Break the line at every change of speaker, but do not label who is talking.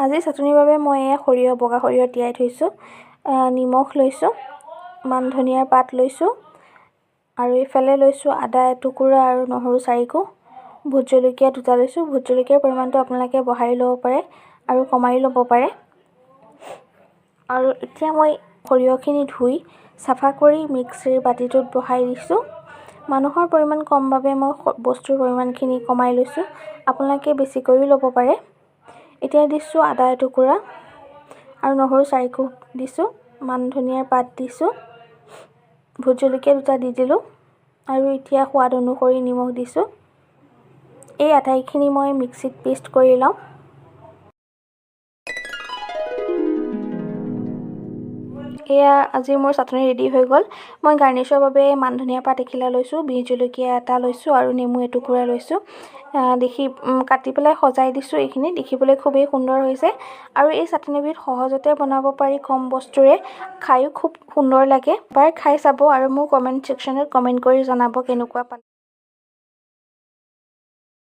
আজি চাটনিৰ বাবে মই এয়া সৰিয়হ, বগা সৰিয়হ তিয়াই থৈছোঁ, নিমখ লৈছোঁ, মান ধনিয়াৰ পাত লৈছোঁ আৰু এইফালে লৈছোঁ আদা এটুকুৰা আৰু নহৰু 4 কোহ, ভোট জলকীয়া 2টা লৈছোঁ। ভোট জলকীয়াৰ পৰিমাণটো আপোনালোকে বঢ়াই ল'ব পাৰে আৰু কমাইও ল'ব পাৰে। আৰু এতিয়া মই সৰিয়হখিনি ধুই চাফা কৰি মিক্সিৰ বাতিটোত বহাই দিছোঁ। মানুহৰ পৰিমাণ কম বাবে মই বস্তুৰ পৰিমাণখিনি কমাই লৈছোঁ, আপোনালোকে বেছি কৰিও ল'ব পাৰে। এতিয়া দিছোঁ আদা এটুকুৰা আৰু নহৰু 4 কোহ দিছোঁ, মান ধনিয়াৰ পাত দিছোঁ, ভোট জলকীয়া 2টা দি দিলোঁ আৰু এতিয়া সোৱাদ অনুসৰি নিমখ দিছোঁ। এই আটাইখিনি মই মিক্সিত পেষ্ট কৰি লওঁ। এয়া আজি মোৰ চাটনি ৰেডি হৈ গ'ল। মই গাৰ্নিছৰ বাবে মান ধনিয়া পাত এখিলা লৈছোঁ, বিহ জলকীয়া এটা লৈছোঁ আৰু নেমু এটুকুৰা লৈছোঁ। দেখি কাটি পেলাই সজাই দিছোঁ। এইখিনি দেখিবলৈ খুবেই সুন্দৰ হৈছে আৰু এই চাটনিবিধ সহজতে বনাব পাৰি, কম বস্তুৰে, খায়ো খুব সুন্দৰ লাগে। এবাৰ খাই চাব আৰু মোৰ কমেণ্ট ছেকশ্যনত কমেণ্ট কৰি জনাব কেনেকুৱা পালে।